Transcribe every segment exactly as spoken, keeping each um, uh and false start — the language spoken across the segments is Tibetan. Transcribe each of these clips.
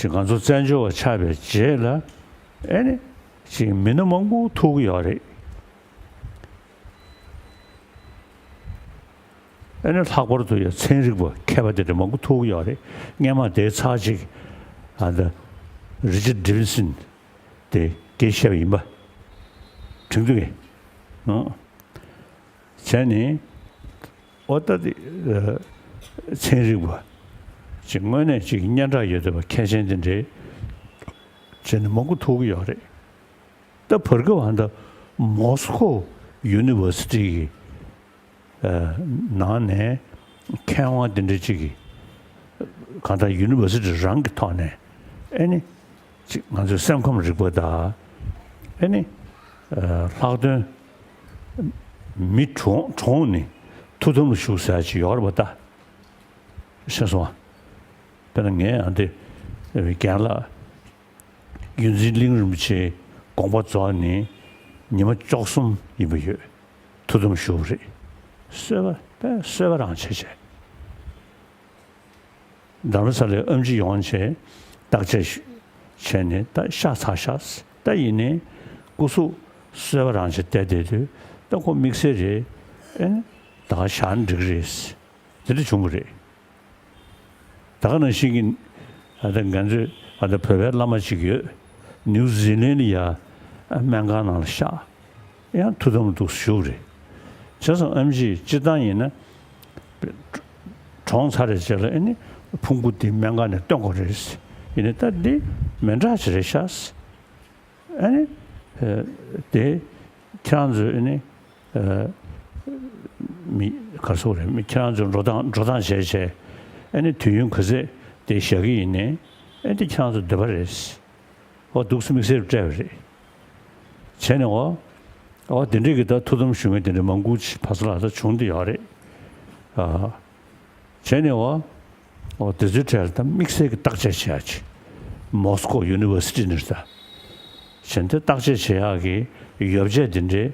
ཅིག་ང་ཚོ་བཙན་བྱོལ་བ་ཆགས་པའི་རྗེས་ལ་ཨེ་ནི་ཅིག་མི་སྣ་མང་པོ་ཐུག་གི་ཡོད་རེད། ཨེ་ནི་ལྷག་པར་དུ་ཡང་ཚན་རིག་པ་མཁས་པ་དེ་འདྲ་མང་པོ་ཐུག་གི་ཡོད་རེད། སྔན་མ་དེའི་ཚར་གཅིག་ཨ་ད་རི་ཅར་ཌེ་ཝིན་སན་དེ་སྐད་ཆ་བཤད་པ་ཡིན་པ། དྲན་འདུག་གས། ཨང་། བྱས་ནས་ཨོ་ད་དེ་ཚན་རིག་པ་ཅིག་དངོས་གནས་ཅིག་སྙན་གྲགས་ཡོད་བསྡད་པ་མཁས་ཅན་དེ་འདྲས་བྱས་ནས་མང་པོ་ཐུག་གི་ཡོད་རེད། ད་བར་སྐབས་ཧ་ད་མོ་སི་ཁོ་ཡུ་ནི་ཝར་སི་ཊི་གི་ནང་ནས་མཁས་དབང་དེ་འདྲ་ཅིག་གིས་གང་ལྟར་ཡུ་ནི་ཝར་སི་ཊི་རང་གི་ཐོག་ནས་ཨེ་ནི་ཅིག་ང་ཚོའི་སེམས་ཁམས་རིག་པ་དང་ཨེ་ནི་ལྷག་དོན་མི་གྲོངས་གྲོངས་ནས་ཐུགས་དམ་ལ་བཞུགས་ཟེར་ཡ་ཅིག་ཡོད་རེད་པ་ད། ཤེས་སོང་ཨ། དཔེར་ན་ངས་ཨ་འདི་རྒན་ལགས་ཡོངས་འཛིན་གླིང་རིན་པོ་ཆེའི་དགོངས་པ་རྫོགས་ནས་ཉི་མ་བཅུ་གསུམ་ཡིན་པ་ཡོད། ཐུགས་དམ་བཞུགས་རེད། གསོལ་བ་དཔེ་གསོལ་བ་རང་བྱས་བྱས། རྡ་རམ་ས་ལའི་ཨེམ་ཆི་ཡོང་བྱས་བརྟག་དཔྱད་བྱས་ནས་ད་ཤ་ཚ་ཤ་ད་ཡིན་ནའི་སྐུ་གཟུགས་གསོལ་བ་རང་བྱས་བསྡད་བསྡད་དུས་ད་ཁོ་དམིགས་བསལ་རེད། ཨེ་ད་ག་བཞག་ན་འགྲིག་རེད། དེ་འདྲ་བྱུང་བ་རེད། ད་ག་ནང་བཞིན་གྱི་ཨ་ད་ང་ཚོས་ཨ་ད་བོད་པའི་བླ་མ་ཅིག་ཡོད། ནིའུ་ཛི་ལན་ལ་ཡ་སྨན་ཁང་ནང་ལ་བཞག་ཡང་ཐུགས་དམ་འདུག་བཞུགས་རེད། བྱས་ཙང་ཨེམ་ཆི་སྤྱིར་བཏང་ཡིན་ན་གྲོངས་ཚར་རེད་བྱས་ལ་ཨེ་ནི་ཕུང་པོ་འདི་སྨན་ཁང་ནས་བཏོན་དགོས་རེད། ཡིན་ནའི་ད་འདི་མི་འདྲ་ཅིག་རེད་ཤག་ཨ་ནི། དེ་ཁྱེད་རང་ཚོས་ཨ་ནི། མི་གར་སོགས་རེད། མི་ཁྱེད་རང་ཚོས་འགྲོ་སྟངས་འགྲོ་སྟངས་བྱས་བྱས་ཨ་ནི་དུས་ཡུན་ག་ཚད་དེ་བཞག་གི་ཡིན་ནའི་ཨ་ནི་ཁྱེད་རང་ཚོ་འདོད་པ་རེད། ཨོ་འདུག་སེ་དམིགས་བསལ་སྤྲད་པ་རེད། བྱས་ནས་ཨོ་ཨོ་དེ་འདྲས་ཀྱི་ད་ཐུགས་དམ་ཞུ་མཁན་དེ་འདྲས་མང་པོ་ཅིག་ཕ་ས་ལ་ད་བྱུང་བསྡད་ཡོད་རེད། ཨ། བྱས་ནས་བ། འོ་དེ་ཚོའི་གྲས་ལ་ད་དམིགས་བསལ་གྱི་བརྟག་དཔྱད་བྱེད་ཡག་ཅིག་མོ་སི་ཀོ་ཡུ་ནི་ཝར་སི་ཊི་ནས་ད། བྱས་ནས་བརྟག་དཔྱད་བྱེད་ཡག་གི་ཡོ་བྱད་དེ་འདྲའི་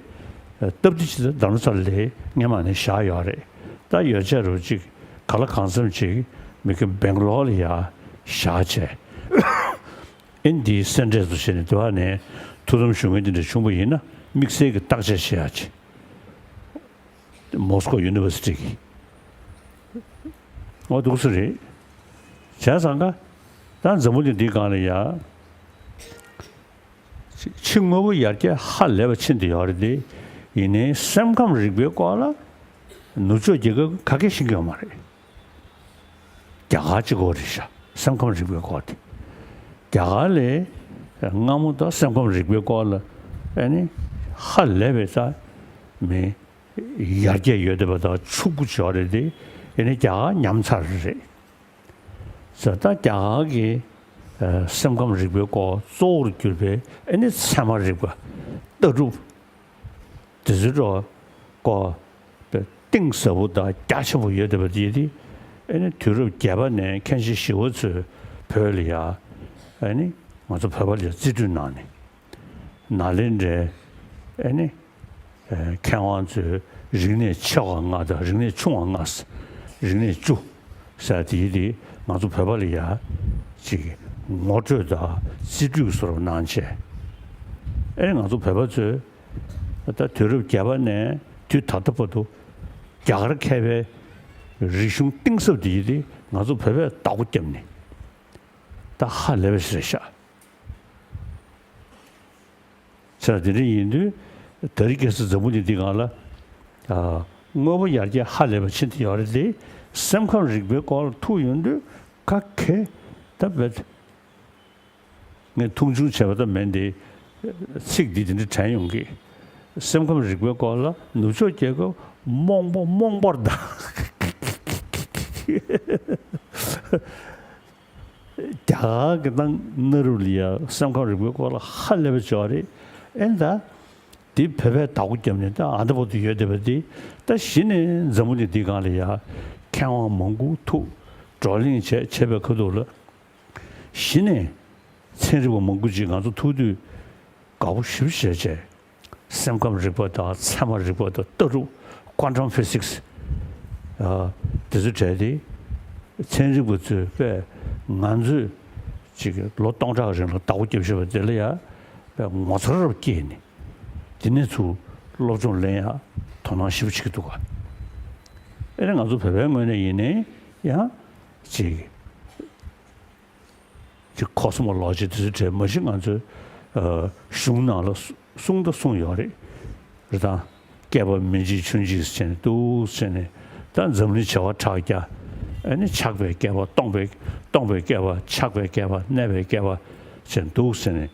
སྟབས་བདེ་ཅིག་ད་རྡ་རམ་ས་ལའི་སྔན་མ་ནས་བཞག་ཡོད་རེད། ད་ཡོ་བྱད་རུ་ཅིག་ག་ལ་གང་འཚམ་ཅིག་མི་ཁྱོད་སྦེང་ལོར་ལ་ཡ་བཞག་བྱས། ཨིན་དེའི་སེ་འབྲས་སུ་བྱས་ནས་དེ་བ་ནས་ཐུགས་དམ་ཞུ་མཁན་དེ་འདྲ་བྱུང་བ་ཡིན་ན་དམིགས་བསལ་གྱི་བརྟག་དཔྱད་བྱེད་ཡག་ཅིག་མོ་སི་ཀོ་ཡུ་ནི་ཝར་སི་ཊི་གི། འོ་འདུག་སེ་རེད། བྱས་ཙང་ཀ། ད་འཛམ་བུ་གླིང་འདིའི་སྒང་ལ་ཡ། ཕྱི་དངོས་པོ་ཡར་རྒྱས་ཧ་ལས་པ་ཕྱིན་བསྡད་ཡོད་རེད་དེ། ཡིན་ནའི་སེམས་ཁམས་རིག་པའི་སྐོར་ལ། ནུབ་ཕྱོགས་རྒྱལ་ཁབ་ག་གེ་ཤེས་ཀྱི་ཡོད་མ་རེད། རྒྱ་གར་གཅིག་པོ་རེད་ཤག་སེམས་ཁམས་རིག་པའི་སྐོར་དེ། རྒྱ་གར་ལས་སྔ་མོ་དང་སེམས་ཁམས་རིག་པའི་སྐོར་ལ་ཨ་ནི་ཧ་ལས་པའི་ས་མི་ཡར་རྒྱས་ཡོད་བསྡད་པ་དང་ཕྱུག་པོ་ཅིག་ཡོད་རེད་དེ། ཨ་ནི་རྒྱ་གར་ཉམས་ཚར་རེད། ས་ད་རྒྱ་གར་གྱི་ཨ་སེམས་ཁམས་རིག་པའི་སྐོར་གཙོ་བོར་གྱུར་པའི་ཨ་ནི་ཚད་མ་རིག་པ་ལྟ་གྲུབ། དེ་ཚོའི་འགྲོ་སྐོར་གཏིང་ཟབ་པོ་དང་རྒྱ་ཆེན་པོ་ཡོད་བསྡད་པ་དེ་དེ་ཨ་ནི་དུས་རབས་བརྒྱད་པ་ནས་མཁན་ཆེན་ཞི་བ་འཚོས་བོད་ལ་ཡ་ཨ་ནི་ང་ཚོ་བོད་པ་ལ་ཡ་རྩིས་སྤྲོད་གནང་ནས་ནཱ་ལེནྡྲའི་ཨ་ནི་མཁས་དབང་ཚོས་རིག་གནས་ཆེ་བ་ལྔ་དང་རིག་གནས་ཆུང་བ་ལྔ་རིག་གནས་བཅུ་ཟེར་དེ་དེ་ང་ཚོ་བོད་པ་ལ་ཡ་ཅིག་ངོ་སྤྲོད་དང་རྩིས་སྤྲོད་བཟོ་འདྲ་གནང་བྱས་ཨ་ནི་ང་ཚོ་བོད་པ་ཚོས། ད་དུས་རབས་བརྒྱད་པ་ནས་དུས་ད་ལྟ་བར་དུ་རྒྱ་གར་མཁས་པའི་རིག་གཞུང་གཏིང་ཟབ་འདི་ཡིན་ཏེ་ང་ཚོ་བོད་པས་བདག་པོ་བརྒྱབ་ནས་ད་ཧ་ལས་པ་ཞིག་རེད་ཤག་ས་དེ་འདྲ་ཡིན་དུས་ད་རེས་ཁ་སང་འཛམ་བུ་གླིང་འདི་སྒང་ལ་ཨ་དངོས་པོ་ཡར་རྒྱས་ཧ་ལས་པ་ཕྱིན་ཏེ་ཡོད་རེད་དེ། སེམས་ཁམས་རིག་པའི་སྐོར་ལ་ཐུག་ཡོང་དུས་ག་གེ་ད་བེད། ངས་མཐོང་ཆུང་བྱས་པ་ཙམ་མིན་ཏེ། ཚིག་འདི་དེ་འདྲ་དྲན་ཡོང་གི། སེམས་ཁམས་རིག་པའི་སྐོར་ལ་ནུབ་ཕྱོགས་རྒྱལ་ཁབ་རྨོངས་པ་རྨོངས་པར་དང་། རྒྱ་གར་གྱི་ནང་གནའ་རབས་ལ་ཡ་སེམས་ཁམས་རིག་པའི་སྐོར་ལ་ཧ་ལས་པ་ཅིག་ཡོད་རེད། ཨེ་ད། འདི་བོད་པས་བདག་པོ་བརྒྱབ་ནས་ད་ཨ་ད་བར་དུ་ཡོད་བསྡད་པ་འདི་ད་གཞི་ནས་འཛམ་བུ་གླིང་འདིའི་སྒང་ལ་ཡ་མཁས་དབང་མང་པོ་ཐུག་བགྲོ་གླེང་བྱས་བྱས་པའི་ཁ་ཐུག་ལ། གཞི་ནས་ཚན་རིག་པ་མང་པོ་ཅིག་ང་ཚོ་ཐུག་དུས་དགའ་པོ་ཞེ་པོ་བྱས་བྱས། སེམས་ཁམས་རིག་པ་དང་ཚད་མ་རིག་པ་དང་ལྟ་གྲུབ་quantum physics ཨ་དེ་ཚོ་བྲལ་ཏེ་ཚན་རིག་པ་ཚོས་པས་ང་ཚོས་ ཅིག་ལོ་སྟོང་ཕྲག་རིང་ལ་བདག་པོ་རྒྱབ་བཞག་པ་དེ་ལ་ཡ་དཔེ་ངོ་མཚར་རབ་སྐྱེས་ནས། དེ་ནས་ཚུར་སློབ་སྦྱོང་ལེན་ཡ་དོ་སྣང་ཞེ་པོ་བྱེད་ཀྱི་འདུག་ག། ཨེ་ནས་ང་ཚོ་བོད་པའི་ངོས་ནས་ཡིན་ནའི་ཡང་ཅིག་ཅིག་ཁོ་སོ་མོ་ལོ་ཇི་དེ་ཚོའི་གྲས་མ་གཞི་ང་ཚོའི་ཨ་གཞུང་ནང་ལ་གསུང་དང་གསུང་ཡོད་རེད། རེད་དང་། བསྐལ་པ་མི་འཇིག་ཆུ་འཇིག་ཟེར་ནས་འདུག་ཟེར་ནས། ད་འཛམ་གླིང་བྱེ་བ་ཕྲག་བརྒྱ། ཨ་ནི་ཆགས་པའི་བསྐལ་པ། སྟོང་པའི་སྟོང་པའི་བསྐལ་པ། ཆགས་པའི་བསྐལ་པ། གནས་པའི་བསྐལ་པ་ཟེར་འདུག་ཟེར་ནས།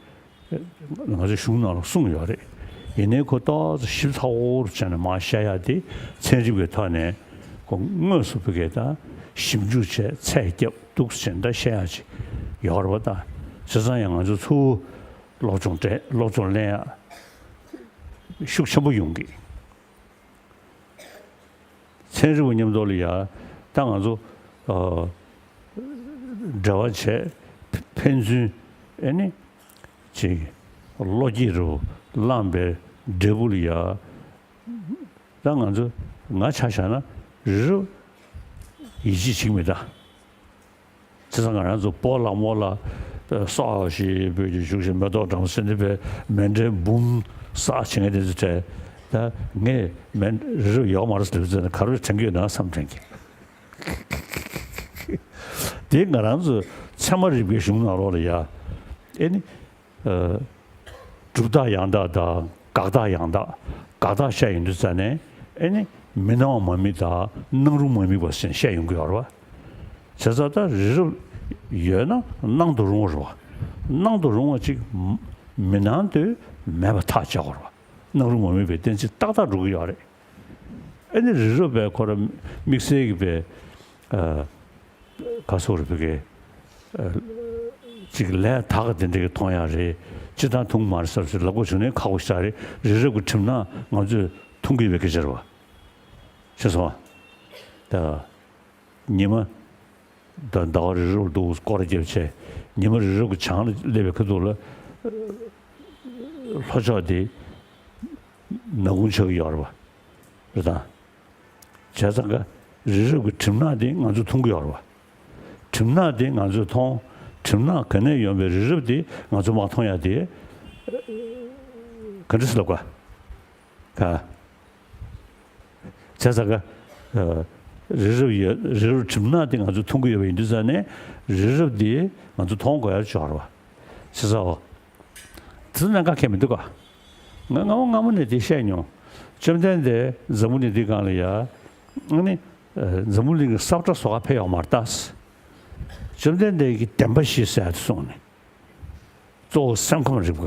ང་ཚོའི་གཞུང་ནང་ལ་གསུངས་ཡོད་རེད། ཡིན་ནའི་ཁོ་ཏོག་ཙམ་ཞིབ་ཚགས་པོ་བྱས་ནས་མར་བཤད་ཡ་དེ་ཚན་རིག་པའི་ཐོག་ནས་ཁོ་དངོས་སུ་བོད་སྐད་དང་ཞིབ་འཇུག་བྱས་ཚད་བརྒྱབ་འདུག་ཟེར་ད་བཤད་ཡ་ཅིག་ཡོད་རེད་པ། ད་བྱས་ཙང་ཡང་ང་ཚོ་ཚུར་སློབ་སྦྱོང་སྤྲད། སློབ་སྦྱོང་ལེན་ཡ་ཤུགས་ཆེན་པོ་ཡོང་གི། ཚན་རིག་པ་མཉམ་དུ་ལ་ཡ་ད་ང་ཚོ་ཨ་འབྲེལ་བ་བྱས། ཕན་ཚུན་ཨེ་ནི་ཅིག་བློ་སྐྱེད་རུ་བླངས་པའི་འབྲས་བུ་ལ་ཡ། ད་ང་ཚོ་ང་ཆ་བཞག་ན་རི་རབ་ཡིད་ཆེས་བྱེད་ཀྱི་མེད་ད། བྱས་ཙང་ང་རང་ཚོ་སྤོ་ལགས་མོ་ལགས་སོགས་ཞེས་བོད་ཀྱི་བཞུགས་ཤིང་མེ་ཏོག་བཀྲམ་ཟེར་ནས་པའི་མཎྜལ་འབུམ་བསགས་བྱེད་མཁན་དེ་ཚོ་གྲས། ད་ངས་མཎྜལ་རི་རབ་ཡོད་མ་རེད་ཟེར་ཙང་ག་རེ་དྲན་གྱི་ཡོད་ན་བསམ་དྲན་གྱི། དེ་ང་རང་ཚོ་ཚད་མ་རིག་པའི་གཞུང་ནང་ལོགས་ལ་ཡ། ཨེ་ནི། ཨ་གྲུབ་རྟགས་ཡང་དག་དང་དགག་རྟགས་ཡང་དག། དགག་རྟགས་བཤད་ཡོང་དུས་ཙ་ནས་ཨེ་ནི་མི་སྣང་བ་མ་དམིགས་དང་སྣང་རུང་མ་དམིགས་པ་ཟེར་བཤད་ཡོང་གི་ཡོད་རེད་པ། བྱས་ཙང་ད་རི་རབ་ཡོད་ན་སྣང་དུ་རུང་བ་རེད་པ། སྣང་དུ་རུང་བ་ཅིག་མི་སྣང་དུས་མེད་པ་ཐག་བཅད་དགོས་རེད་པ། སྣང་རུང་མ་དམིགས་པའི་གཏན་ཚིགས་ཏག་ཏག་འགྲོ་གི་ཡོད་རེད། ཨེ་ནི་རི་རབ་པའི་ཁོ་ར་དམིགས་བསལ་གྱི་པའི་ཨ་ག་སོགས་རེད་པའི་གི་ཨ་ཅིག་ལས་དག་དེ་འདྲ་གི་མཐོང་ཡ་རེད། སྤྱིར་བཏང་མཐོང་མ་རེད་ཟེར་ཟེར་ལབ་དགོས་བྱུང་ནའི་ཁག་པོ་ཞིག་རེད། རི་རབ་ཀྱི་གྲིབ་ནག་ང་ཚོས་མཐོང་གི་ཡོད་པའི་སྐད་ཆ་རེད་པ། ཤེས་སོང་ཨ། ད་ཉི་མ་ད་ཟླ་བ་རི་རབ་ལ་འདུག་སྐོར་ར་རྒྱབ་བྱས། ཉི་མ་རི་རབ་ཀྱི་བྱང་ལ་སླེབས་པའི་ཁ་ཐུག་ལ་ལྷོ་ཕྱོགས་དེ་ནག་ཁུང་ཆགས་ཀྱི་ཡོད་རེད་པ། རེད་དང་། བྱས་ཙང་ཀ་རི་རབ་ཀྱི་གྲིབ་ནག་དེ་ང་ཚོས་མཐོང་གི་ཡོད་རེད་པ། གྲིབ་ནག་དེ་ང་ཚོས་མཐོང་། གྲིབ་ནག་ག་ནས་ཡོང་པའི་རི་རབ་དེ་ང་ཚོས་མ་མཐོང་ཡ་དེ་ག་འདྲ་སེ་ལབ་ག། ག། བྱས་ཙང་ཀ་ཨ་རི་རབ་ཡོད། རི་རབ་གྲིབ་ནག་དེ་ང་ཚོས་མཐོང་གི་ཡོད་པ་ཡིན་དུས་ཙ་ནས་རི་རབ་དེ་ང་ཚོས་མཐོང་དགོས་ཡ་ཅིག་ཡོད་རེད་པ། བྱས་ཙང་འོ། དེ་ཚོ་གནད་འགག་ཁེལ་མི་འདུག་ག། ང་སྔ་མོ་སྔ་མོ་ནས་དེ་བཤད་མྱོང་། བཅོམ་ལྡན་འདས་འཛམ་བུ་གླིང་འདིའི་སྒང་ལ་ཡ། ཨ་ནི་ཨ་འཛམ་བུ་གླིང་གི་ས་བཀྲ་བཟོ་ག་ཕེབས་ཡོད་མ་རེད་ད། བཅོམ་ལྡན་འདས་ཀྱིས་བདེན་པ་བཞི་ཟེར་ཡ་དེ་གསུངས་ནས། གཙོ་བོ་སེམས་ཁམས་རིག་པ།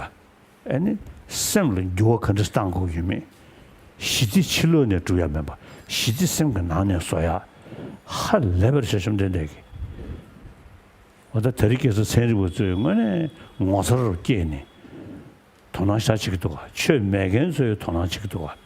ཨ་ནི་སེམས་ལ་འགྱུར་བ་ག་འདྲ་བཏང་དགོས་ཡོད་མེད། ཞི་བདེ་ཕྱི་ལོགས་ནས་སྒྲུབ་ཡ་མིན་པ། ཞི་བདེ་སེམས་ཀྱི་ནང་ནས་བཟོ་ཡ། ཧ་ལས་པར་བྱས། བཅོམ་ལྡན་འདས་ཀྱིས། འོ་ད་དེ་རིང་ཁ་སང་ཚན་རིག་པ་ཚོས་དངོས་གནས་ངོ་མཚར་རུ་སྐྱེས་ནས་དོ་སྣང་ཤར་བྱེད་ཀྱི་འདུག་ག། ཆོས་མེད་མཁན་ཚོས་དོ་སྣང་བྱེད་ཀྱི་འདུག་ག།